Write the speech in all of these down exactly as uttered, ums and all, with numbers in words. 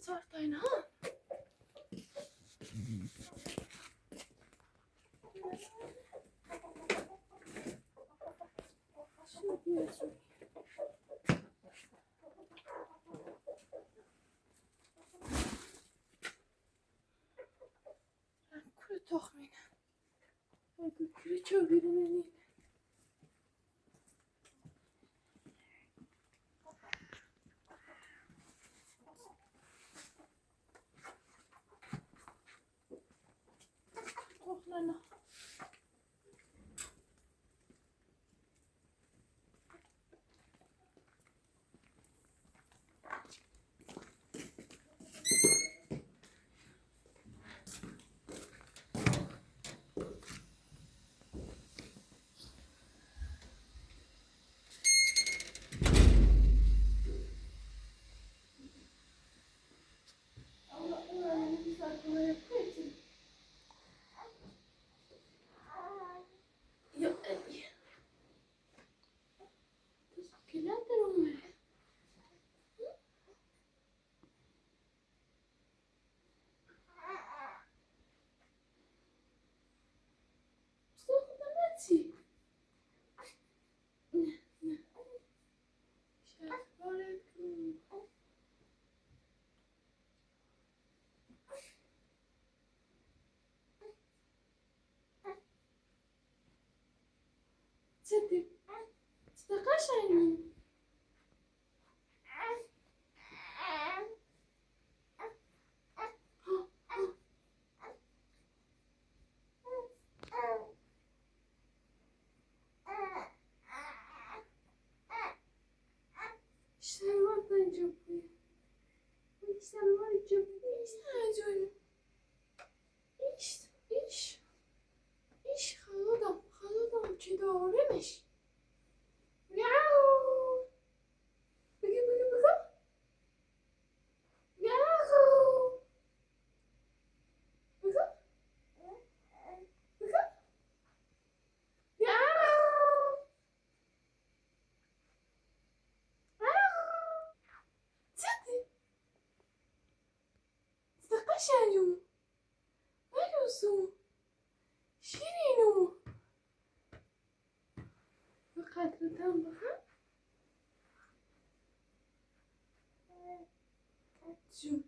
سارتاین ها. شو گؤزوم. کوره تخمینه. کوره چؤوورمه‌لی. تخمینه. چی دئییب؟ چی ده قشنگیم. شلوار دنجه بویو. شلوار دنجه بویو. ایش، ایش، ایش خالادام، خالادام کی دوغرویموش. میاو. بیگی، بیگی، بیگی. میاو. بیگی. بیگی. میاو. میاو. چیدی؟ چی ده قشنگیم. وای اوزوم. شیرینیم. بو قطره‌دن باخین. جو.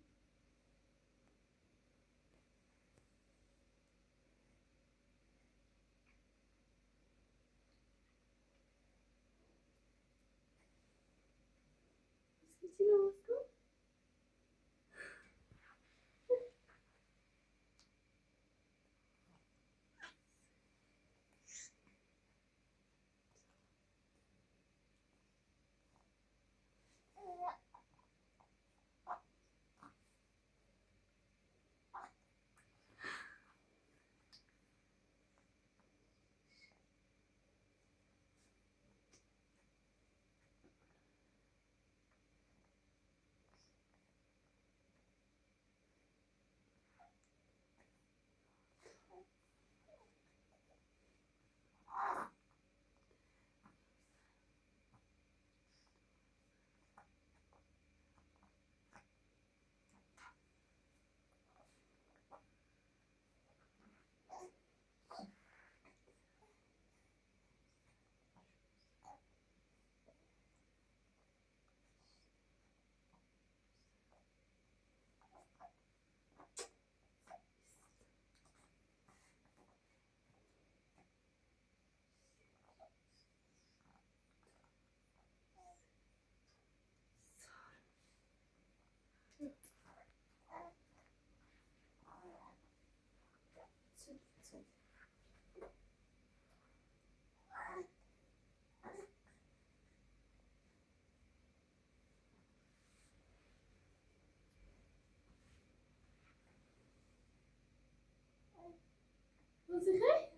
روزی خیر.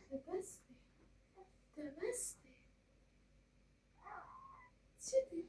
ده بسدیر. ده بسدیر. چیدیر؟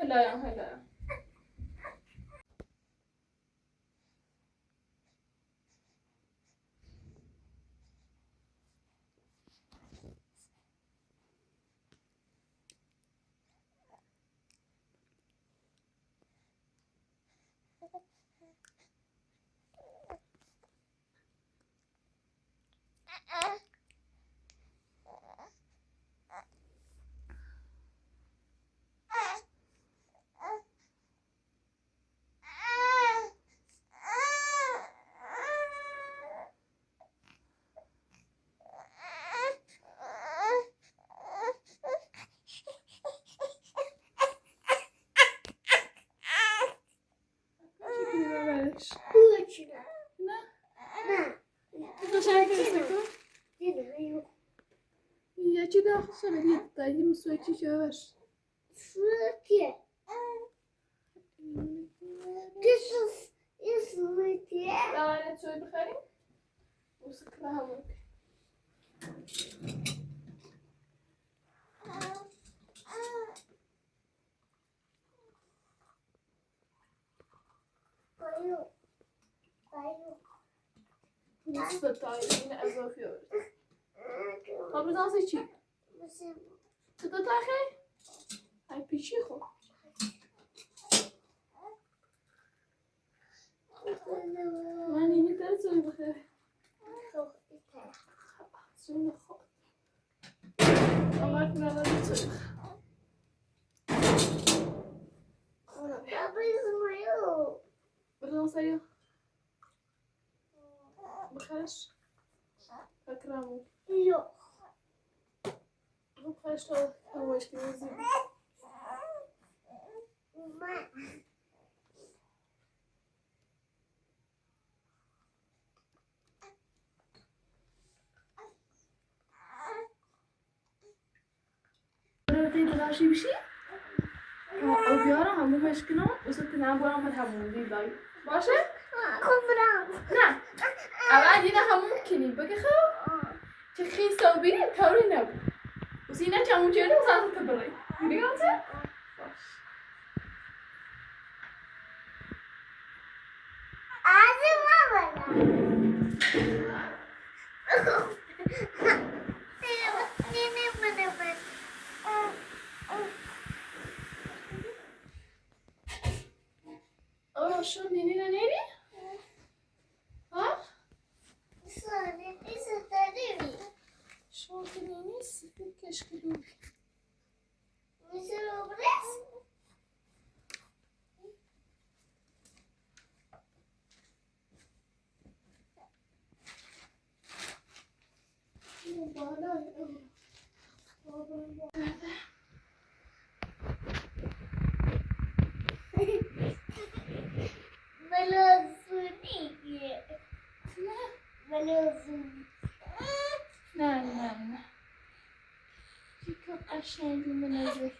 لا، لا. چکیلیم اولش. بو اوچونه. نه؟ نه. بو قشنگ دئییل، بو. دئییل، یوخ. یکی ده آخی شئی ائله‌ییب ده، یئمه سو ایچیک اولش. سو کی. دوز سو، سو کی. داها نه چوی بخاریم؟ بو سیکراموک. دوسته تایی، یئنه اضافی اولور. ها، بورادان سئچ کی. چیخدی تاخی؟ آی، پیشیک او. من ایندی ده چوی بخیر. چوی بخیر. آمما بورادا دا چوی بخیر. بابا، یوخ. بورادان سایاق. بخش. اکرم. یوخ. بخش تا، تمام ائشیدیلیر. بورادان دئییر، بورا شئی بیر شئی. ها، او بیاره همون مشکینه، او ساعت نه بورا هم همون دئییر دای. باشه؟ نه. اول یئنه همون کنی، بگه خو. چه خیلی سو بیریم، طوری نبود. او سینه چمون چهره، او ساعت تبره. بیلیرسن؟ باش. آغزیما وورا. آ، شو نینه نه ائدیر؟ ها؟ شو نینه سفید کشکیلی. ملوزونی. نه؟ نه، نه، نه. چوخ قشنگ بیر منظر.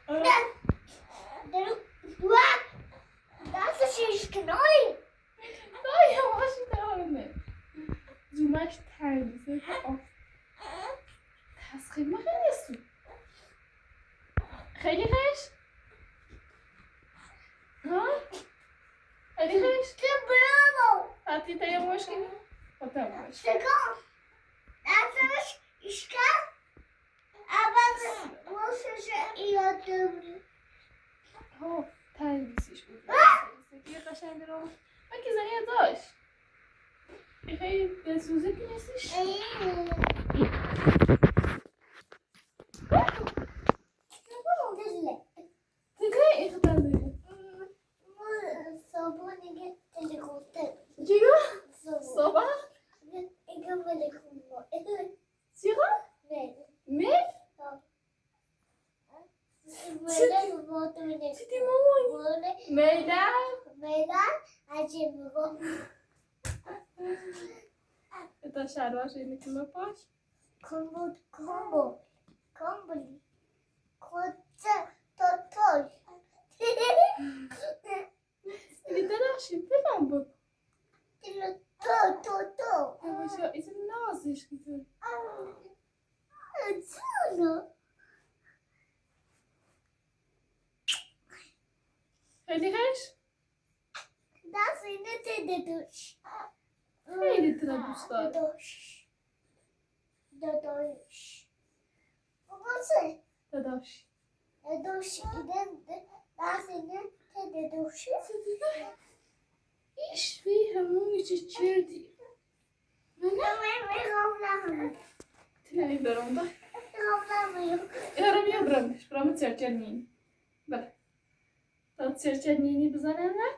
نه. دور. دور. ناسیل شیشکین اوی؟ آی، یاواش، ایتالیا. زومک ترمیزه. آه. تسخیر مکن ایسته‌ییرسن. خیلی خوش. ها؟ خیلی خوش. تو براوو. حتی تا یاواش کنی. خب، تمام. شکم. دستش اشکال. اول بو سؤزو یادلاییرام. هو، ترمیزش بو. آه! بیر قشنگ بیر اولوب. بلکه زنی یاداش. خیلی دلسوزی بیلیرسیز. ای. دیله. دیله ایختیار دیله. بو صابون ایگه تلکوته. چیگو؟ صابون. صابون؟ ایگه، ایگه تلکوته. سیگار؟ میل. میل؟ ها. میله، چی دئییم، ماما؟ میله. میله، عجیب بو. ائ، دا شلوار شئیینی کیمه باش. کامبو، کامبو. کامبولی. کوجا، توتوی. ایندی ده یاخشی، فلان بو. دیلو. تو، تو، تو. یاواش، یاواش. ایزین نازیش قیزیم. آ، آ، جانیم. خیلی خوش. داستینی تئده دوش. خیلی تئده دوش داری. دوش. دوش. باباسی. دوش. دوش. ایدن ده داستینی تئده دوش. ایش وی همون ایچی چیردی. من، من، من قابلامام. تیله‌یی وئر اوندا. قابلامام. یارام، یارام. بورامو چرچرمه‌یین. بیر. داها چرچرمه‌یینی بیزه نه وار؟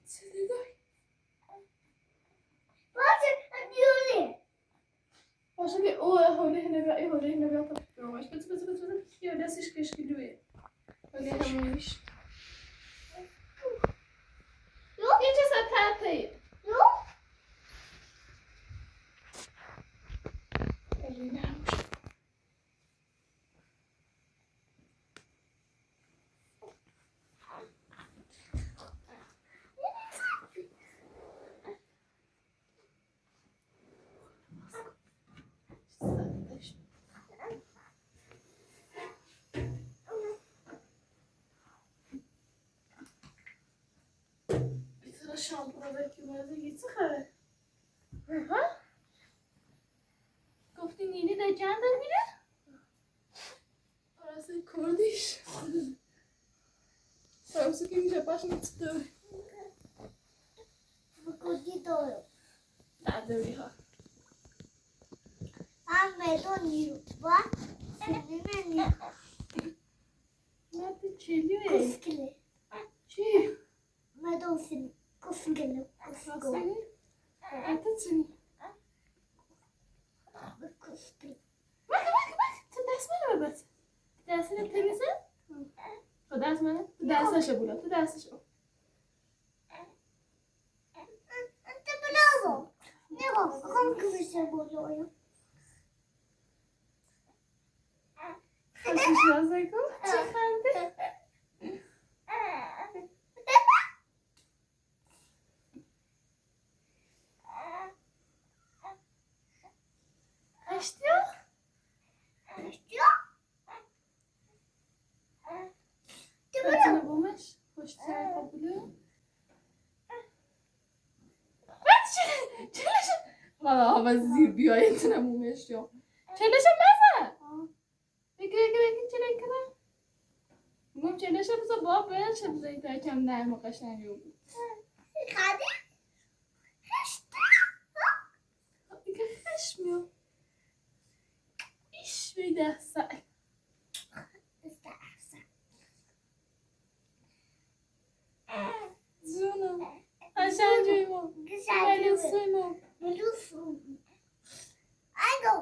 سیزی ده. باشه، بیلی. باشه، بیر او، هولی هنه بیر، هولی هنه بیر آتا فیکریم وار. بس، بس، بس، بس. یوخ، داها شیش کشکیلوی. هولی هنه ایش. یوخ. یئکه ساعات تعطیل. یوخ. هولی هنه. بیر دنه شامپو دا کی، بازی گئچه خبر. ها؟ گفتی نینی ده گندیر بیره؟ آراسی کوردیش. ساروسی کی میشه باشینا چیخدی. بو کوردی دویو. دادوری ها. من بدون یو. باخ. سنین نه؟ نه ده چلیو؟ کوسکلی. چی؟ مدام سن کوسکلی، کوسکلی. کوسکلی؟ آتا چی؟ کوسکلی. باخ، باخ، باخ. تو دستمال وئر، باخ. دستین تمیزه؟ تو دستمال. تو دستش بولا، تو دستش. انت بلازو. نه بو؟ کم کمیشه بولویو. خشیش نازیکو، چی خنده؟ آشتیو؟ آشتیو؟ تو بونا بومش، خوش چای قابلو. بس چله، چله شو. والا، آوا زیر بیای، ائتینه بومش یوخ. چله شو، مزه. بگیر، بگیر، بگیر، چله کنه. بوگون چله شو، بزا بابا، بئله شو، بزا ایتر کم نرم و قشنگ یوخ. خالی؟ هشتا. دیگه خشم یوخ. ایش بیر ده سن. ایسترسن. جونوم. قشنگیمو. گوزللیمی. بلوسومو. بلوسومو. آیدو.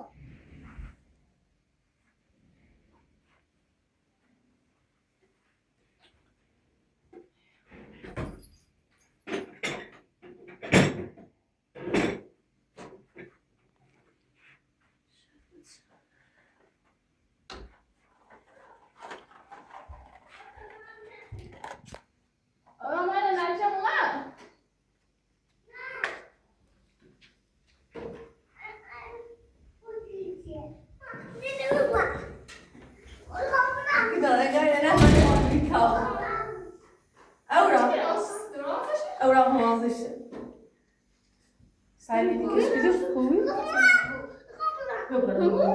بیر دنه قایینا آمریکا. اورا. اورا حاضر. سن ایندی کؤچ گئدیر، قوی. قوی بورا، قوی بورا.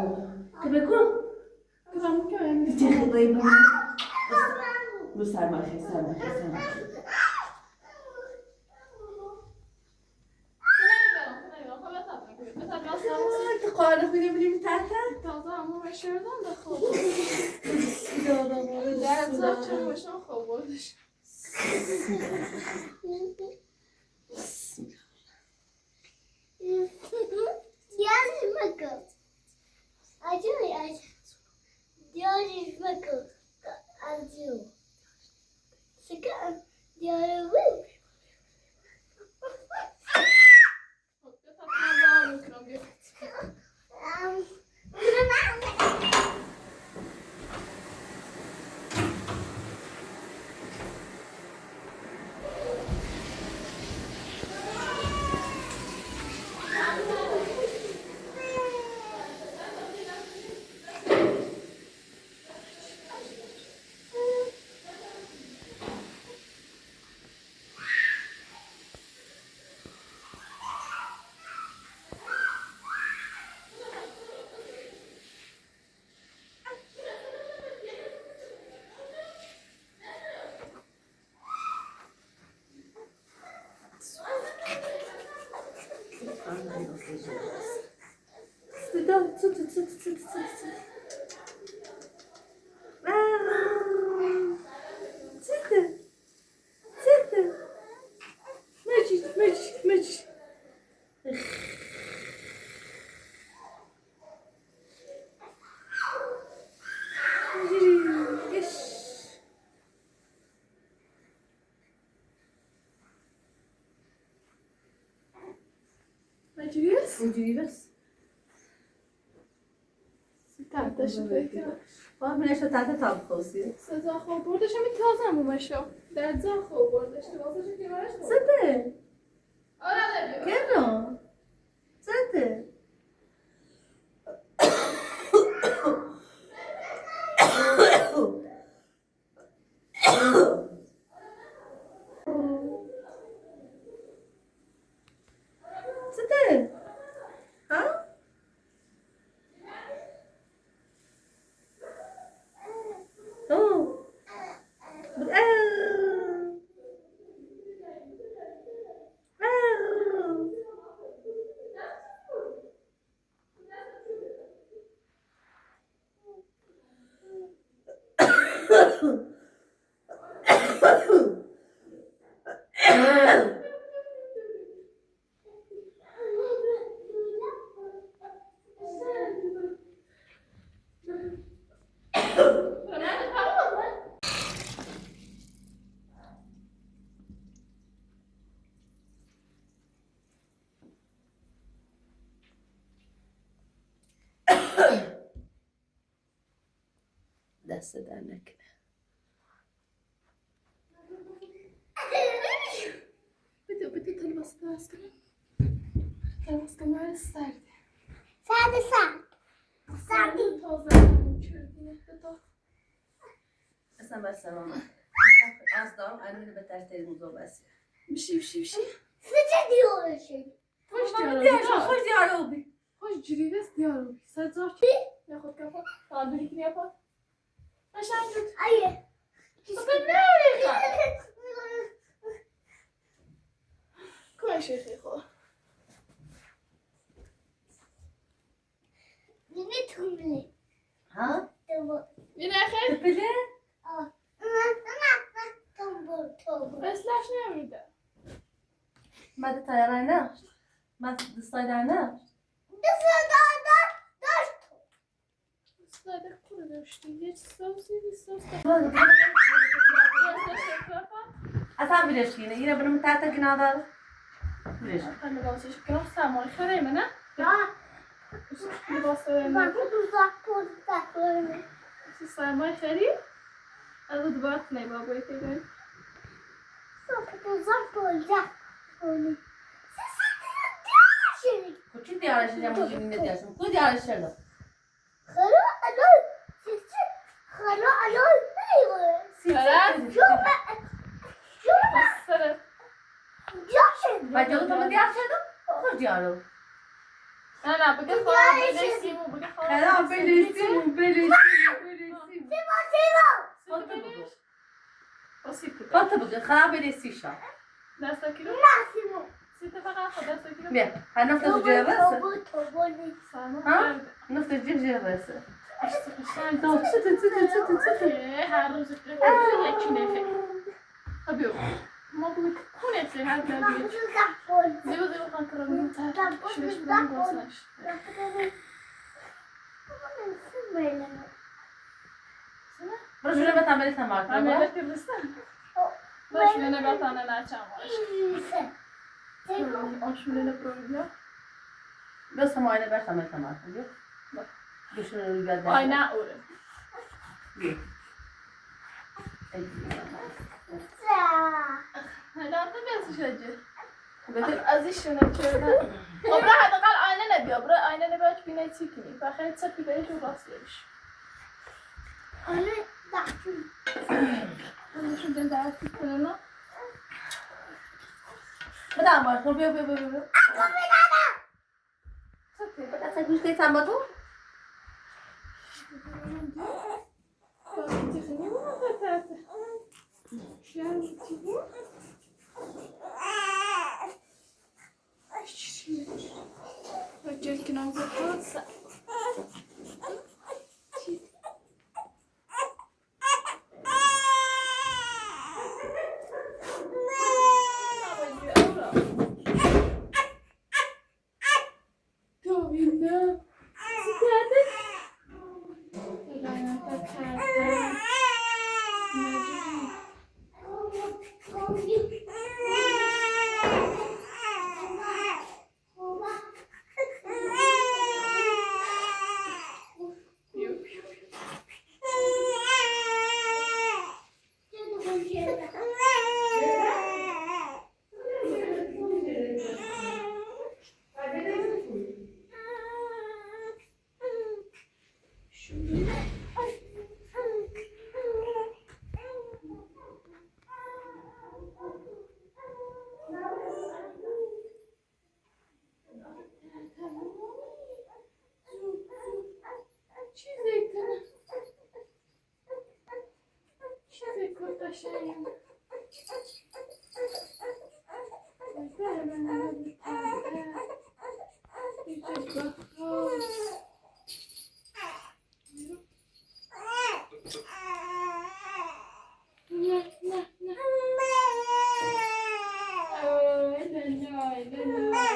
قوی بورا، قوی. قوی بورا، قوی. بیر تک قوی بورا. بو سرماخه، سرماخه، سرماخه. آی، تو قارنی بیر ده بیلیم تحته. تازه همون بشردن ده خوب. بیر ده آدام وار. ده چوخ چوخ خوب اولدو. Diğer mıkıl. Acı mı acı? Diğer mıkıl. Acı. Sıkı. Diğer mı? Am. دور، توت، توت، توت، توت، توت. آآ، چیخدی. چیخدی. مجید، مجید، مجید. یئس. مجید؟ مجید. تحتش فکر. بابا، من اشو تحت تاب خوسی. سزا خوب بردش، همی تازه بو مشو. در جا خوب بردش، لباسش کنارش خوب. زده. آره، ده بیار. کرم. زده. زده. ها؟ او. آآ. آآ. دست درد نکنه. بده، بده، تلباسی درست کنم. تلباسی کنم، سرده. سرده، سرد. سرده. تازه کردی، بده. اصلاً بس سلام. آز دارم، الینی به ترتیب موزو بس. بیر شئی، بیر شئی، بیر شئی. سیزه دئییر او شئی. خوش، تامام، دیار، دیار. خوش دیار اولدو. خوش گیریرسن، دیار اولدو. سجاد. یاخود قاپا. تاندوری‌نی یاپا. قشنگ توت. آی. بابا، نه اولاجاق؟ قوی شیخی خو. یئنه توملی. ها؟ توملی. یئنه خیر؟ توپلی؟ آه. تومبول، تومبول. بس لاش نه ووردو؟ من ده تایارا نه؟ من ده سایدا نه؟ ده سایدا دا، دا. سایدا قورو داشتی. هئچ سس، هئچ سس دا. اصلاً بیله‌شیگینه، یئنه بونو متحده گینادار. بیله‌شیگینه. من ده بالا چشم کنم، سرمایه خریم، نه؟ یا. لباس وئرن. باخ، بو اوزاق پوزدا قویمور. سیز سرمایه خریم؟ از او دوباره نه بابا ایتگن؟ باخ، بو اوزاق پوزدا قویمور. سیز، سیز دیار شئی. کوچی دیار شئی، بو گون نه دئیه‌سن؟ کو دیار شئی. خالا، آلو، سیسی، خالا، آلو، نه یوخ؟ سیسی. خالا. یوخ، من، یوخ، من. سره. یوخ، شئی. من گلوب اونو دیار شئیدیم، اوخور دیاریم. نه، نه، بو دا خالا، بئله سیمو، بو دا خالا، خالا، بئله سیمو، بئله سیمو، بئله سیمو. سیمو، سیمو. سیمو، بئله. او سیتی. باتی بو، خراب ائدیر سیشا. دسته‌گیری؟ نه، سیمو. سیتی فقط خود دسته‌گیری. بیا، هر نفر توبو، جوه وئرسه. توبو، توبو، نه؟ سلام، ها؟ خیرده. نفر جیب جوه وئرسه. ایشته، ایشته. تامام، چیخ، چیخ، چیخ، چیخ. ائه، هر روز ایکی نفر. آبی یوخ. آمما بو کون ائتسه، هر گون بیر. زیو، زیو، خان کرالینین تر-، شیرش بودن قویسان ایشته. بورا شوره به تمره تمار. من مئیوه کیرلیسن. بورا شوره نه قاتانه نه چامار. آن شوره نه پروبلم. بس هم آینه بس تمره تمار. باخ. دوشون اؤلگه ده. آینه اورو. یوخ. هله آندا بس شوجه. بده. آز ایشینه چؤرده. او، بورا حداقل آینه نه بیه؟ بورا آینه نه بیه کی، بینه چیکنی. باخ، هئچ چیک بیبری کی، باس وئریش. آینه داخیل. بونو شوردان داخیل کنه. بیر دانا وار. بو، بو، بو، بو، بو. آقا، بیر دانا. چیخ، بیر دانا گوش دئییرسن، باتو. گل کی، نامزد اولسا. چیزی کنه. چیزی کن قشنگم. بر من بیر پرده. بیر ده باخاق. نه، نه، نه. آی، لالای، لالای، لالای،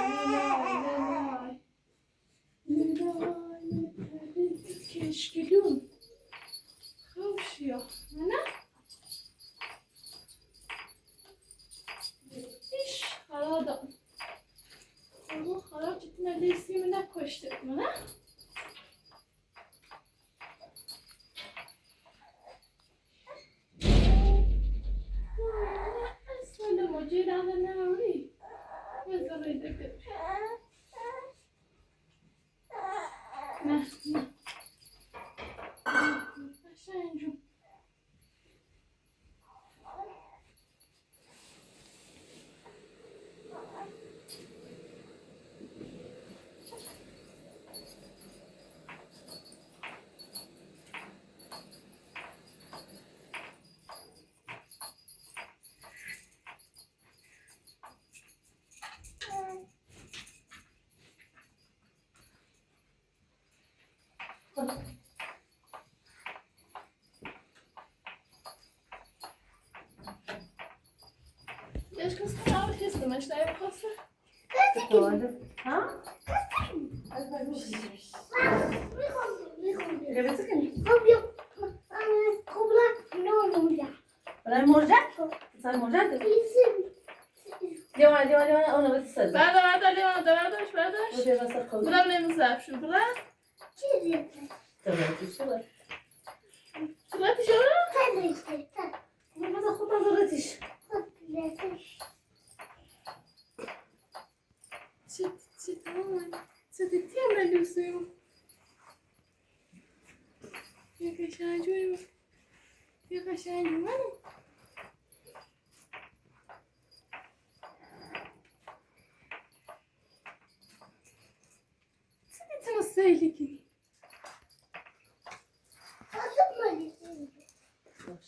لالای. لالای، لالای، کشکیلوم. خوش یا. نه؟ ایش، خرابم. بو خراب گئتمه، لیسیمی نه کوشتو منه؟ سلام، او گئدنده نه اولی؟ من سنه دئدیم. نه، نه. قشنگیم. اشکال کنه، آقا، کسی من شاید خواستم. ها؟ می‌خوام، می‌خوام. گرفتی کنی؟ خب، یا، خب، لا، نه اولور؟ برای مرجک؟ سن مرجک دئدین؟ بیزیم. لیوان، لیوان، لیوان، اونو بیر سیز. بردار، بردار، لیوان دا بردار، بردار. بو بیر واسه قوی. بورا بیله‌میز ظرف شو، بورا. چیزی. تمام، دوشتو بورا. بورا دوشور. تن ایشته، تن. بورا دا خود آزار اتیش. خود لذت. چیت، چیت، آی. چیت، ایتیرم من دوستوم. بیر قشنگ گؤر. بیر قشنگ گؤر. سن ایتین او سیلیگینی. باش.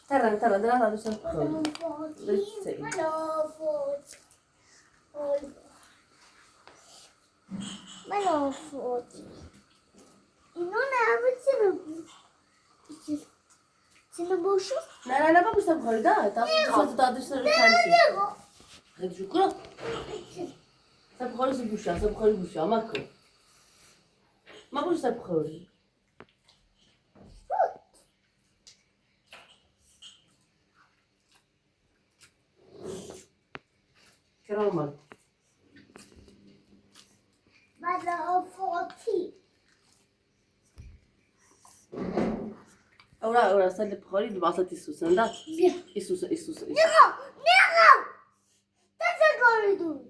تره، تره، تره، تره، تره. اینا نه؟ بو چی بو؟ سینه بوشو. نه، نه، نه، بابا، سن بوخاری دا. تا نه؟ سوزو دادی، سوزو نه، تنسی. نه، نه. هادی، شوکور. سن بوخاری بوشا، سن بوخاری بوشا، ماکو. ماکو، سن بوخاری. کرامت. بعد او فوتی. اورا، اورا، سن ده بوخاری، لباسا تیز سوسن دا. بیا. ایسوسا، ایسوسا، ایسوسا. نه، نه، نه. تازه قویدوم.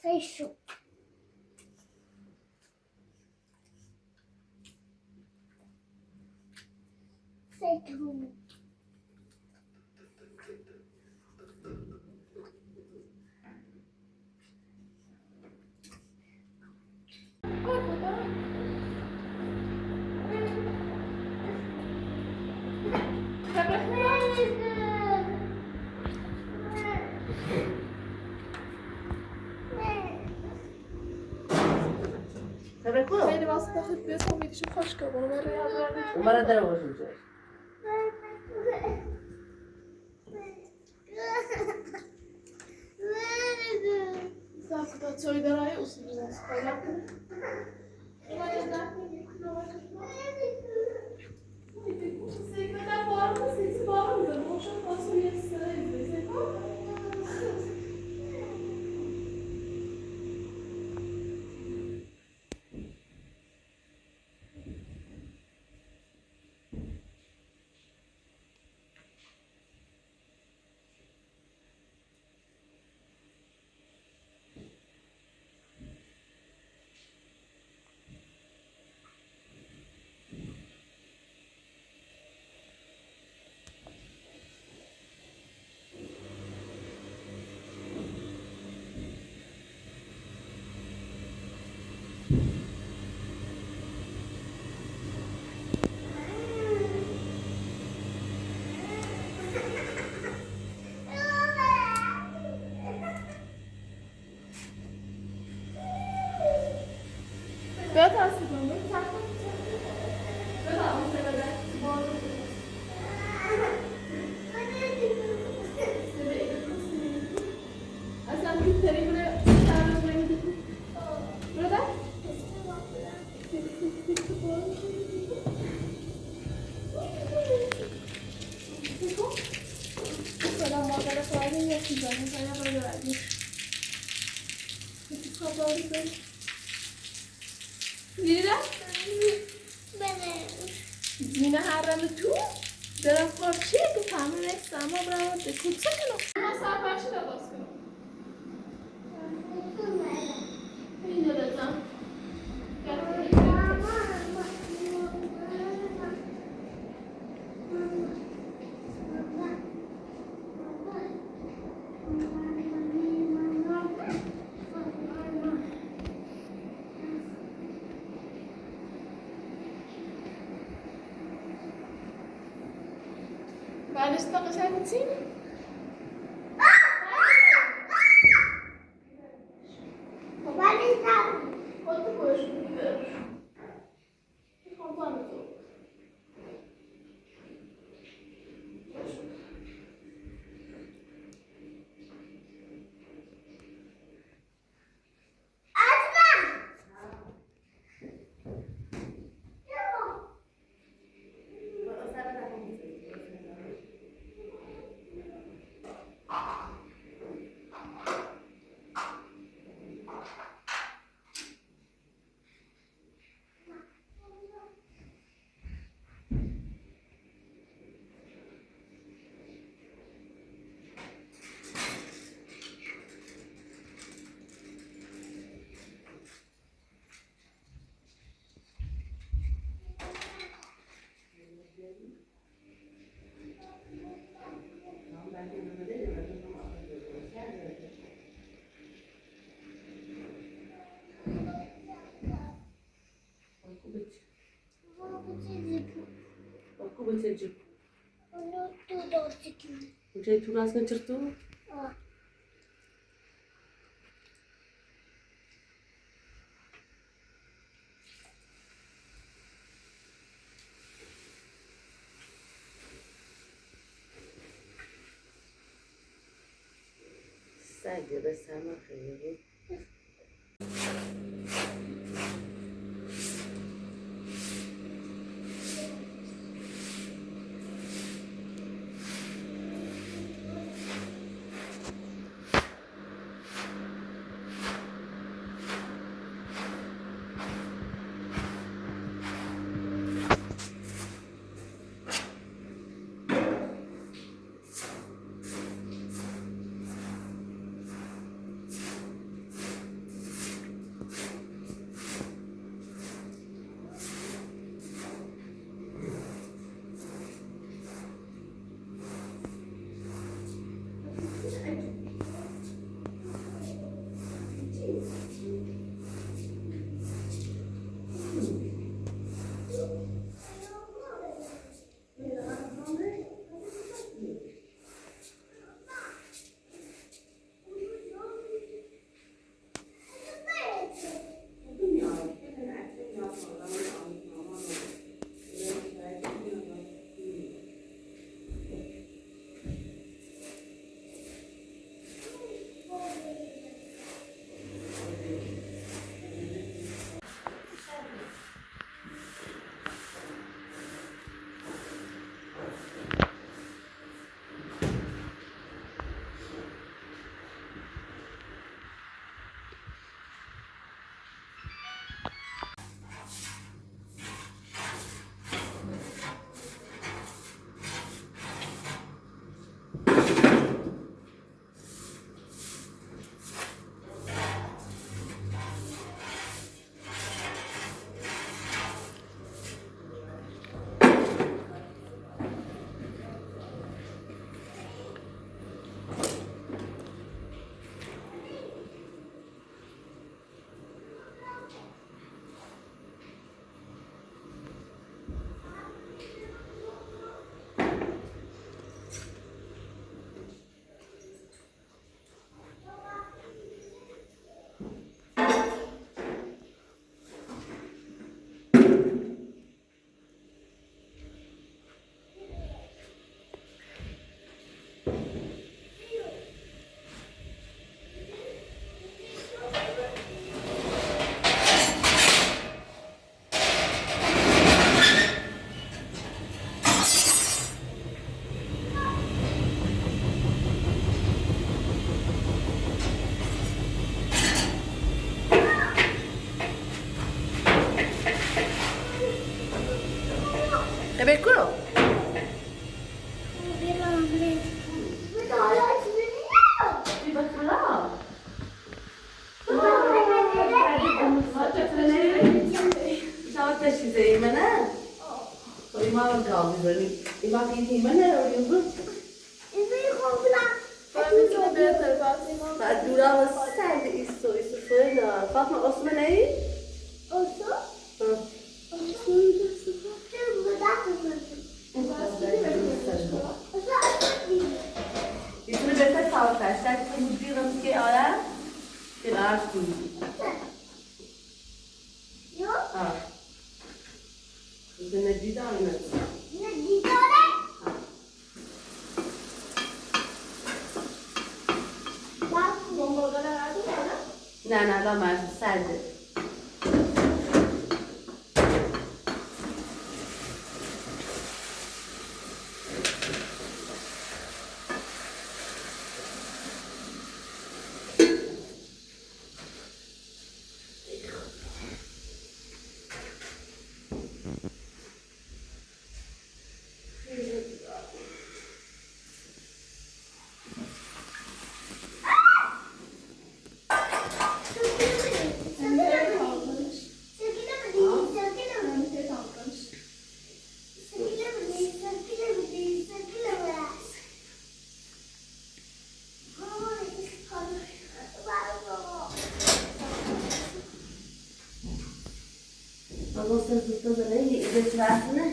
سیشو. سیشو. خیلی واسطه خیلی بیز هم می‌دیشیم خوشگل. اونو من یاد وردیم. اونلارا دا وورمایاجاق. سن بوردا چای دارایی اوسولوندن سوخویاق. میره؟ بله. زینه هر رنده تو؟ درم خور چیه که فهمه نیست، اما برام ده کوچه کنم. ما سرپرشی ده باز کنم. اینجا ده جان. بله، ستا قشنگ چی؟ بله، ستا. خودتو بوش. اونو دودو سیکیم. اوجای توراسینی چیرتدیم. آه. سن گؤر، سن آخی. Rebecca. Bir bakalım. Saat beşte ایمنه. ایمان قالدی بنی. ایمان دئییر کی ایمان نه اوینیر؟ ایمان قوبلا. بعد دورا سرده ایسو، ایسو فیرین. فاطمه، عثمان نه؟ عثمان؟ هه. عثمان. یوتونو بئتر چالیشار، سن کی بودیرم کی آرا، بیر آرش بودی. یوخ. ها. بیزده نه دیدار، نه. نه دیداره؟ ها. باخ، بومبا قدر آردی آرا؟ نه، نه، لاماردی، سرده. آبا، سن زوددان دا نه، اییه، اییه، ایچیرسینه.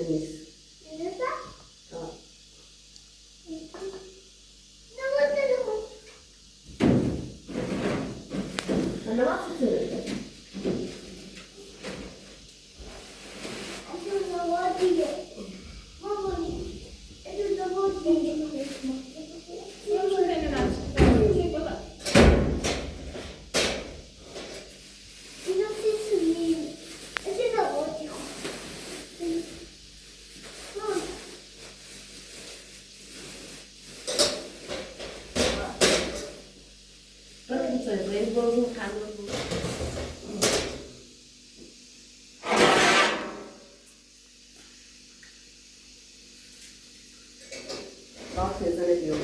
ها. نه وار سیتین؟ باخ، تئزدن ائدیرم.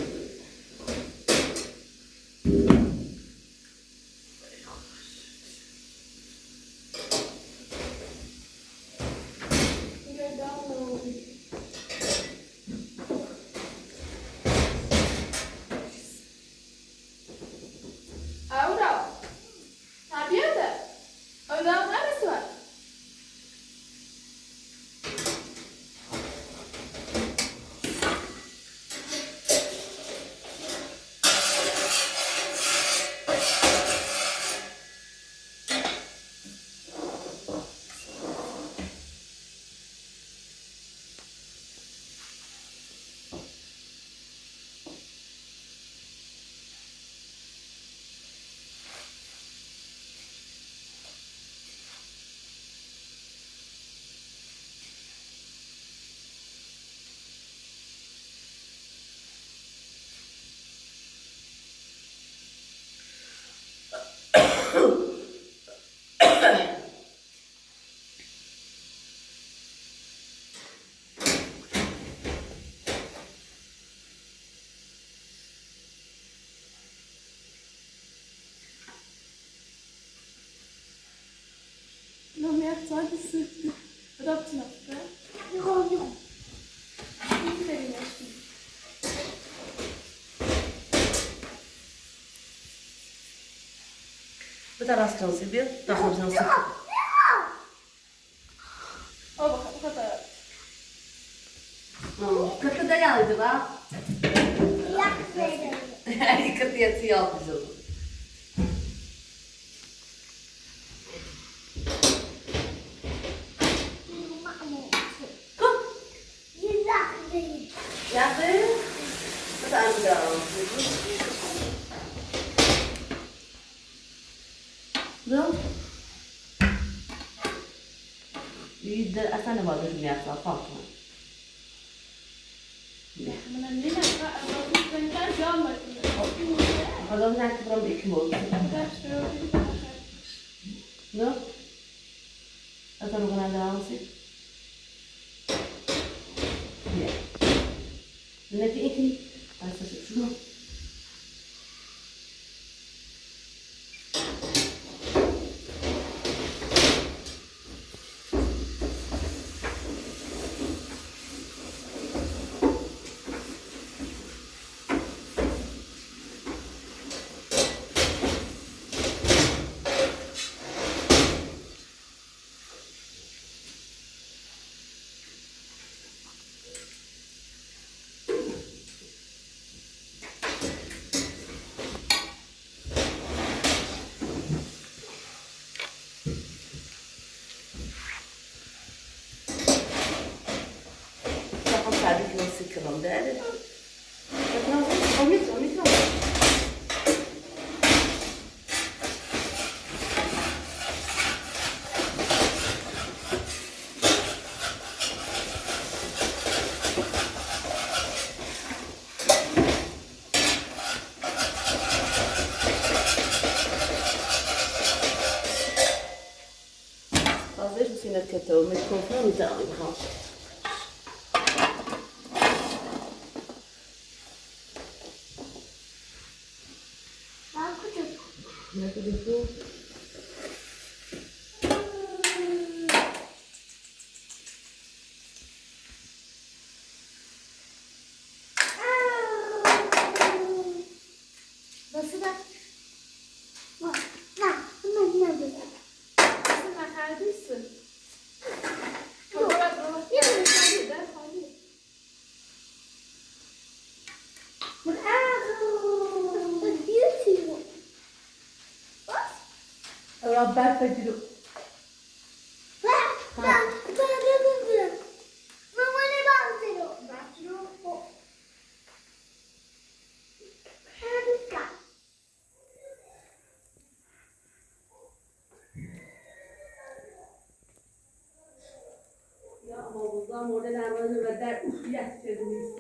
آورا. طبیعته. او دا نره‌سی وار؟ نام یخچال سیختی. رابطین آتدی. یوخ، یوخ. بیر دنه آز قالسین، بیر داخیل بیزه آز. او باخ، او قدر. هی، قیرخی دا گلدی، باخ. یاخشی. قیرخی یاخشی یاپمیشام. یاخشی. بیر دنه داها. یوخ. بیر ده اصلا نه وار، دوزمه یاخشی، فاطمه. نه؟ بونا نه، نه، ها، آدامین اوستوندن گلمه‌دی. آدامین رنگی بورام ایکی اولدو. بیر ده شویه بیر ده. نه؟ اصلا او قدر ده آلسین. نه؟ نه کی، ایکی. اصلا شو. باخین، طبیعی کی، من سیکیرام، دئییل؟ باخین، او میکرو، میکرو. حاضر میسین، کتابی، میکروفونو دا آلیرام. نه قدر بو؟ ناسیب؟ نه، نه، نه، نه، نه. سن نه خریدیرسن؟ یوخ، یوخ. برفه گیرو. بر، بر، بر، بر، بر. مامانه باخ، گیرو. باخ، گیرو. یا، آمما بوردان اورادا نمنه و در اوخ یتیردیمیز.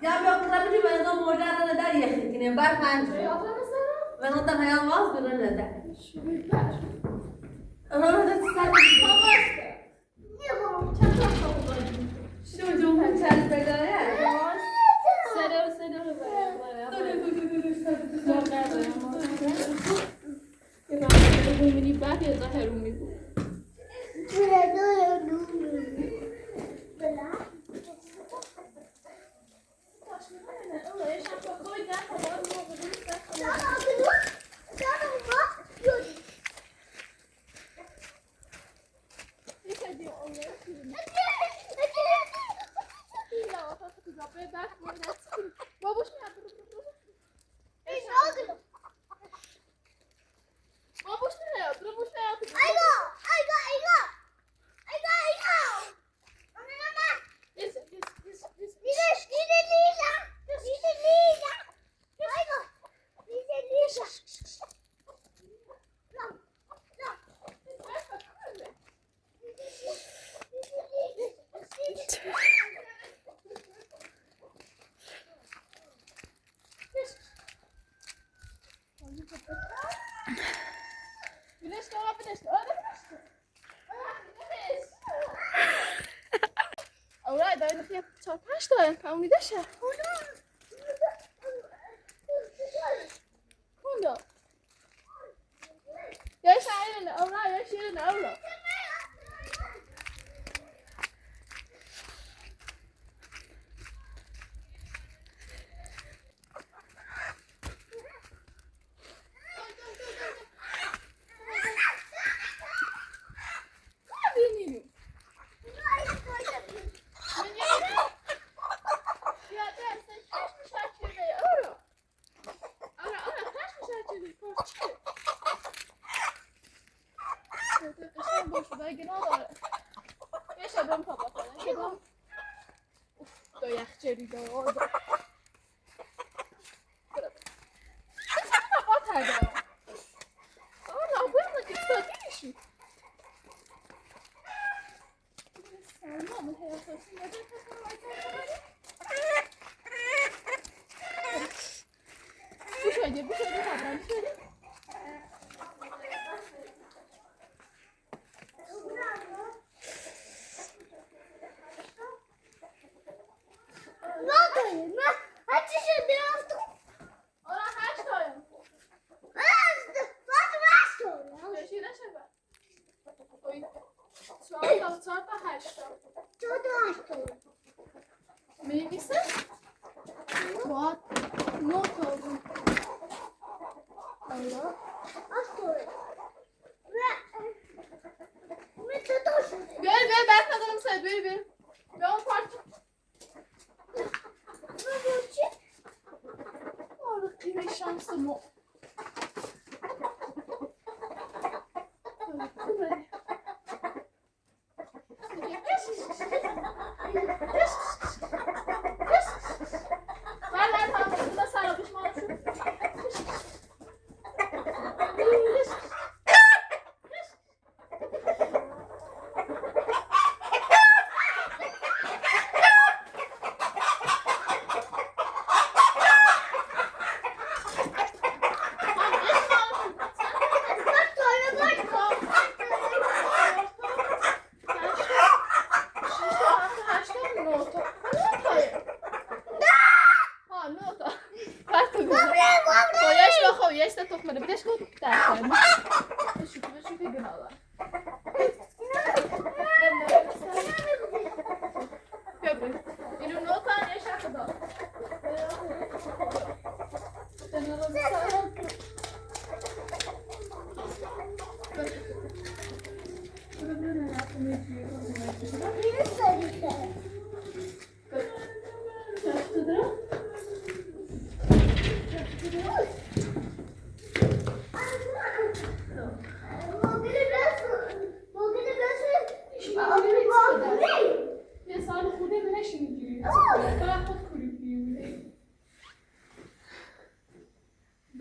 یا، بیا، قیرا بیری، من اونو اورادا نمنه در یخین گینه، بر پنج. من اوندا حیال واز، بیر نمنه در. اورادا سن. شو جون چل بگایا. سلام، سلام. دور، دور، دور، دور، دور. بو مینی باخ، یا ظاهر امیدی. بابوش، نه، دور، دور، دور. بابوش، نه، دور، بابوش، نه، دور. اورا، دای، دای، چهار پنج تا، تمام ایده شه. کوندا. یا شیرین، اورا، یا شیرین، اورا. اوف، دا یخ گئری ده اورادا. بورا. سن نه باتار دا؟ آللاه، بو یانا گئتسه دئییشیر. سلمامین حیاتی ایچینده بیر تاپار. بو شئیدیر، بو شئیدیر، بو شئیدیر. نه دئییم، من هر چی شده یاپتیم. اورا هشت اویون. هشت، هشت اویون. بئشی ده شفه. اوی. چهار تا، چهار تا، هشت تا. چهار تا، هشت تا. می‌نویسه؟ وات. نوت آلدیم. آللاه. هشت تا. وئر، وئر، بر قازانیرسان، وئر، وئر. وئر اون پارچا. آره، خیلی شانسیم او.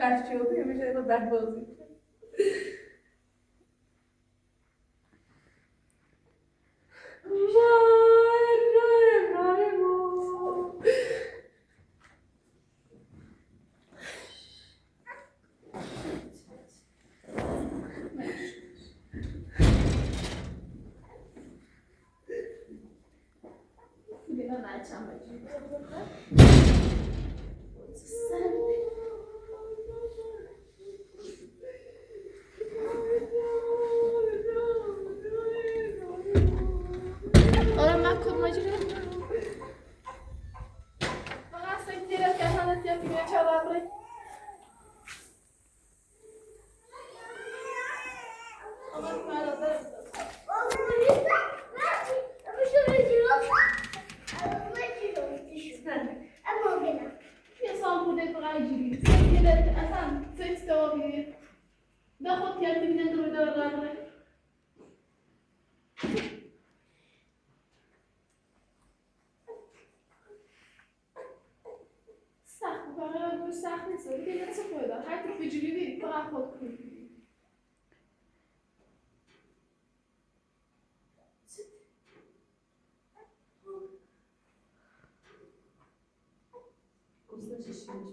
وحشی اولدو، همیشه ائله بدبازی. آرام، من کدوما گیرم؟ آقا، سن گرک کسانت گتیرمه‌یه چاغیریر. یه سال بوده برای جیبی. سن گرک، اصلاً، سکس دوام ائدیر. ده خود گتیرمه‌یه دوردو. سخت، بو قدر بو سخت نیست. بیر دنه چیخ اورادان. هر تور گوجلو بیر، بو قدر خود. اوسته شیشمیش بو.